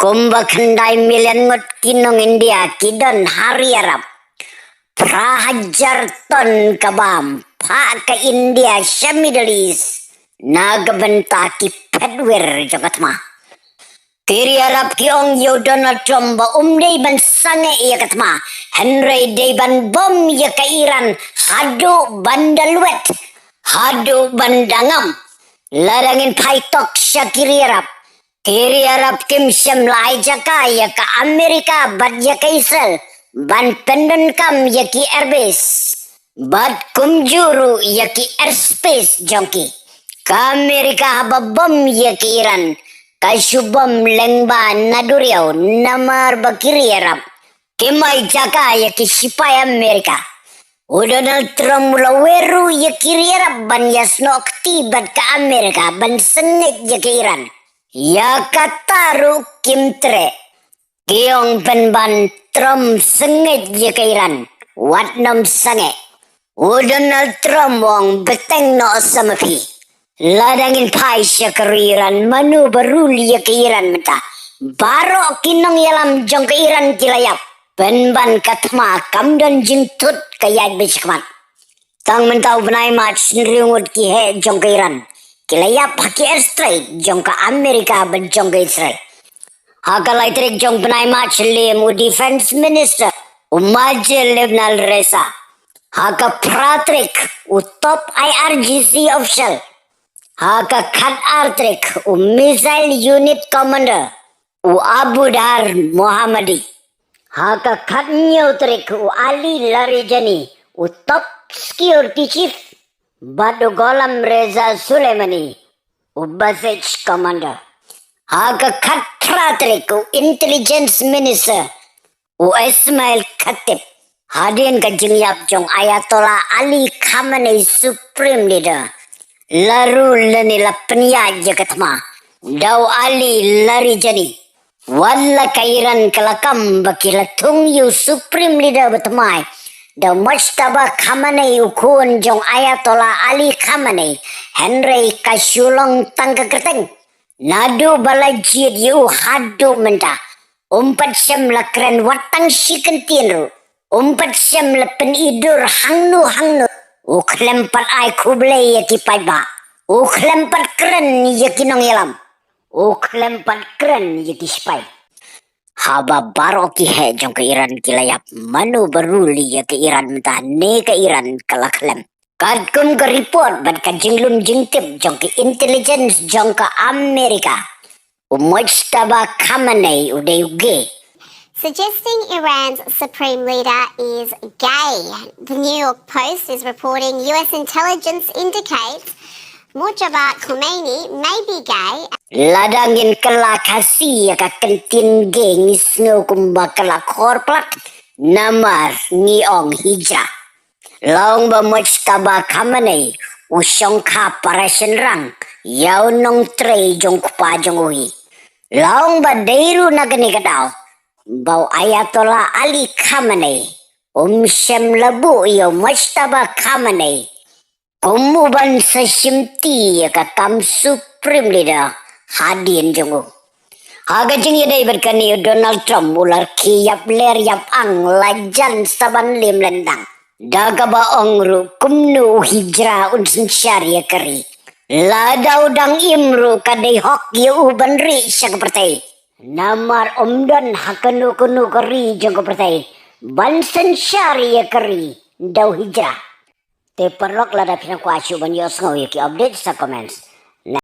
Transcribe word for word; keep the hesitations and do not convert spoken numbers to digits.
Kumba khyndai million ngut ki nong India ki don ha ri Arab. Phra hajar ton ka bam phah ka India sha Middle East na ka bynta ki phet wir jong ka thma. Ki ri Arab ki ong ïa u Donald Trump ba um dei ban sangeh ïa ka thma, hynrei dei ban bom ïa ka Iran haduh ban da lwet, haduh ban da ngam. Lada ngin phai tok sha ki ri Arab, ki ri Arab kim shym la ai jaka ïa ka Amerika bad ïa ka Israel ban pyndonkam ïa ki airbase bad kumjuh ruh ïa ki airspace jong ki. Ka Amerika haba bom ïa ka Iran, ka shu bom lyngba na duriaw, namar ba ki ri Arab kim ai jaka ïa ki shipai Amerika. U Donald Trump u la wer ruh ïa ki ri Arab ban ïasnoh kti bad ka Amerika ban sangeh ïa ka Iran. Ïa kata ruh kim treh. Ki ong pynban Trump sangeh ïa ka Iran, wat nym sangeh. U Donald Trump u ong bteng noh sa ma phi. Lada ngin phai sha ka ri Iran, mano ba rule ïa ka Iran mynta? Baroh ki nongïalam jong ka Iran ki la ïap. Pynban ka thma kam don jingthut ka ïaid beit shakhmat. Tang mynta u bnai March hynriew ngut ki heh jong ka Iran ki la ïap ha ki airstrike jong ka Amerika bad jong ka Israel. Ha ka lai tarik jong bnai March lem u Defense Minister u Major General Reza. Ha ka phra tarik u top I R G C official. Ha ka khat ar tarik u Missile Unit Commander u Abu Dhar Mohammadi. Ha ka khat hynñiew tarik u Ali Larijani u top security chief bad u Ghulam Reza Soleimani u Basij Commander. Ha ka khat phra tarik u Intelligence Minister u Ismail Khatib. Hadien ka jingïap jong Ayatollah Ali Khamenei Supreme Leader, la rule lane la pynïaid ïa ka thma da u Ali Larijani. Wat la ka Iran ka la kam ba ki la thung ïa u Supreme Leader ba thymmai da u Mojtaba Khamenei u khun jong Ayatollah Ali Khamenei, hynrei ka shu long tang ka kyrteng. Naduh ba la jied ïa u haduh mynta, um pat shym la kren wat tang shi kyntien ruh. Um pat shym la pyni dur hangno hangno. U khlem pat ai khublei ïa ki paidbah. U khlem pat kren ïa ki nongïalam. U khlem pat kren ïa ki shipai. Haba baroh ki heh jong ka Iran ki la ïap, mano ba rule ïa ka Iran mynta? Ne ka Iran ka la khlem? Katkum ka report bad ka jinglum jingtip jong ka intelligence jong ka Amerika, u Mojtaba Khamenei u dei u gay. Suggesting Iran's supreme leader is gay. The New York Post is reporting U S intelligence indicates Mojtaba Khomeini may be gay. Lada ngin kylla Khasi ïa ka kyntien gay ngi sngew kumba ka la khor plat, namar ngi ong hijra. La ong ba Mojtaba Khamenei u shongkha para shynrang ïa u nongtrei jong u kpa jong u hi. La ong ba dei ruh na kane ka daw ba u Ayatollah Ali Khamenei um shym la buh ïa u Mojtaba Khamenei kum u ban sa shimti ïa ka kam Supreme Leader hadien jong u. Ha ka jingïadei bad kane, u Donald Trump u la rkhie ïap ler ïap ang, la jan sa ban lem lyndang. Da kaba ong ruh kumno u hijra un synshar ïa ka ri. Lada u dang im ruh ka dei hok ïa u ban rieh sha ka pyrthei. Namar ym don ha kano kano ka ri jong ka pyrthei ban synshar ïa ka ri da u hijra. Te paralok, lada phi nang kwah shuh ban ïohsngew ïa ki update, sa comments.